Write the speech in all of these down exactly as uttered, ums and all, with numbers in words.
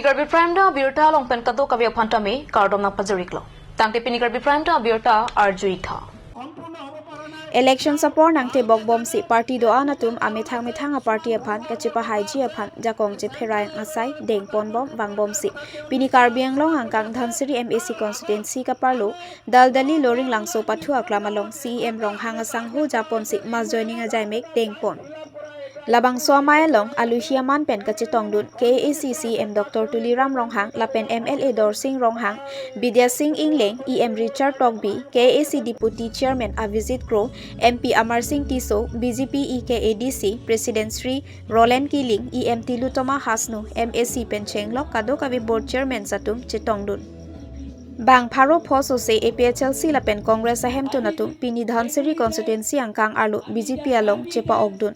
Karbi Prime Time abirta along pen kadokave aphan tame kardom nangpajir-iklo. Tangte pini Karbi Prime Time abirta arju-ik tha. Election apor nangtebok bomsi party do-an atum amethang methang aparty aphan kachepahaiji aphan jakong chepherang asai dengponbom vangbomsi pini Karbi Anglong angkang Dhansiri M A C constituency kaparlo Daldali Loringlangso pathu aklam along C E M Ronghang asangho japonsi mass joining ajaimek dengpon. Labangso amei along aluhi aman pen kachetongdun K A A C C E M Doctor Tuliram Ronghang lapen M L A Dorsing Ronghang, Bidya Sing Engleng, E M Richard Tokbi, K A A C Deputy Chairman Avijit Kro, M P Amar Sing Tisso, B J P E K A D C President Shri Roland Killing, E M Tilottama Hasnu, M A C pen chenglok kadokave board chairman atum chetongdun. Bang pharo pho sose A P H L C lapen Congress ahemtun atum pini Dhansiri constituency angkang arlo B J P along chepa-okdun.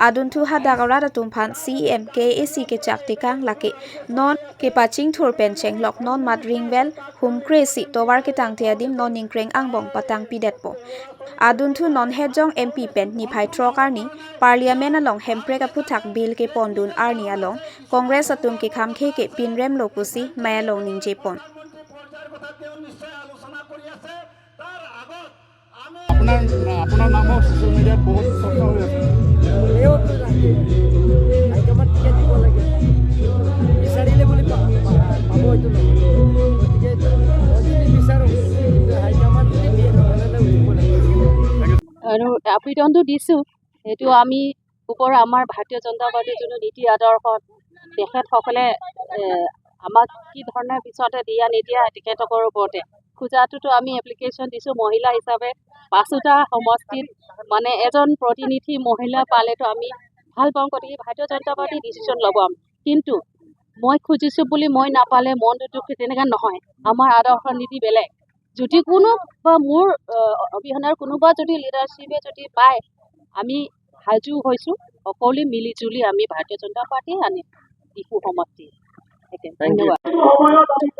Adunthu hadak arat atum aphan C E M K A A C kechak tekang lake non kepachingthur pen chenglok non mat ringvel humkresi tovar ketangte adim non ningkreng angbong patangpidetpo. Adunthu non hetjong M P pen niphai throk arni Parliament along Hemprek aphuthak bill kepondun arni along Congress atum kekhamkhe ke pinremlo pusi mei along ningjepon. আপোনাৰ, আপোনাৰ নামো ছ'চিয়েল মিডিয়াত বহুত চৰ্চা হৈ আছে। এইও তো লাগে। হাইকমাণ্ড টিকেট দিব লাগে। বিচাৰিলে বুলি পা-, পা-, পাব এইটো নহয়। গতিকে মই যদি বিচাৰোঁ, কিন্তু হাইকমাণ্ড যদি দিয়ে, তেনেহ'লে উঠিব লাগে। আৰু আবেদনটো দিছোঁ, সেইটো আমি ওপৰ আমাৰ ভাৰতীয় জনতা পাৰ্টিৰ যোনটো নীতি আদৰ্শ, তেখেতসকলে, এ, আমাক কি ধৰণে পিছতে দিয়া নিদিয়া তেখেতসকলৰ ওপৰতে। খোজাটোতো আমি এপ্লিকেশ্যন দিছোঁ মহিলা হিচাপে, পাঁচোটা সমষ্টিত মানে এজন প্ৰতিনিধি মহিলা পালেতো আমি ভাল পাওঁ, গতিকে ভাৰতীয় জনতা পাৰ্টি ডিচিশ্যন ল'ব। কিন্তু মই খুজিছোঁ বুলি মই নাপালে মনটো দুখ, তেনেকুৱা নহয়। আমাৰ আদৰ্শ নীতি বেলেগ। যদি কোনো বা মোৰ, আহ, অবিহনে কোনোবা যদি লিডাৰশ্বিপে যদি পায়, আমি সাজু হৈছোঁ, সকলোৱে মিলি জুলি আমি ভাৰতীয় জনতা পাৰ্টি আনিম ডিফু সমষ্টি। একে, ধন্যবাদ।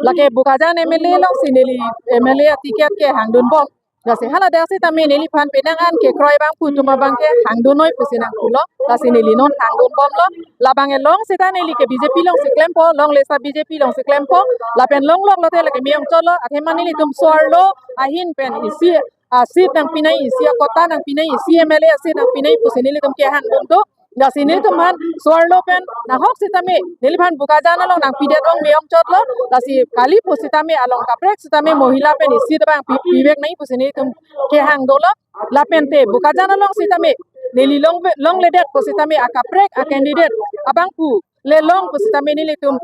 Lake Bokajan M L A alongsi neli M L A aticket kehangdunbom. Lasi hala dak sitame neliphan penang an kekroi abangphu atum abang kehangdunnoi pusi nangpulo. Lasi neli non hangdunbomlo. Labang along sita neli ke B J P alongsi klempo, longle sita B J P alongsi klempo. Lapen longlok lote lake meyong cholo, athema nelitum so-arlo ahin pen isi a-seat nangpinai, isi a-quota nangpinai, isi M L A a-seat nangpinai pusi nelitum kehangdun do. Lasi nelitum aphan so-arlo pen nahok sitame neliphan Bokajan along nangpidet ong meyong chotlo. Lasi kali pusitame along kaprek sitame mohila pen isi abang pi-, pivek nai pusi nelitum kehang dolo. Lapente Bokajan along sitame neli long, longledet pusitame akaprek a-candidate abangphu le long pusitame nelitum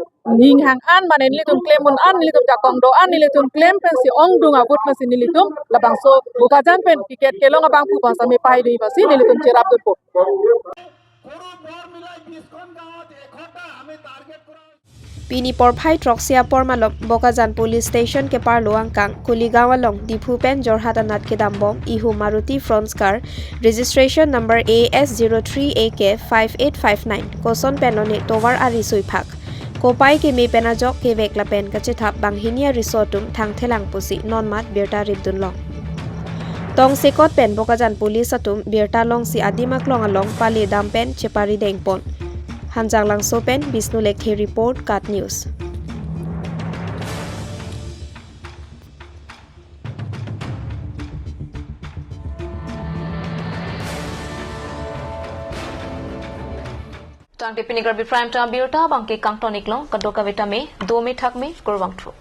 ninghang an mane nelitum klem un an, nelitum jakong do an, nelitum klem pensi ongdung a-vote pensi nelitum labangso Bokajan pen ticket kelong abangphu aphan sitame pahai dei pusi nelitum cherapdunpo. Pini porphai throksi apor malom Bokajan Police Station keparlo angkang Kuligaon along Diphu pen Jorhat anat kedambom ihu Maruti Fronx car registration number A S zero three A K five eight five nine koson pen lone tovar ari suiphak. Kopai keme pen ajok kevek lapen kachethap banghini ariso atum thangthelang pusi non mat birta ripdunlong. Tongsekot pen Bokajan Police atum birta longsi adim aklong along pale dam pen chepari dengpon. Hanjanglangso pen Bishnu Lekthe report, KAT News. Tangte pini Karbi Prime Time abirta abangke kangton-iklong, kadokave tame dome thakme, kurvangthu.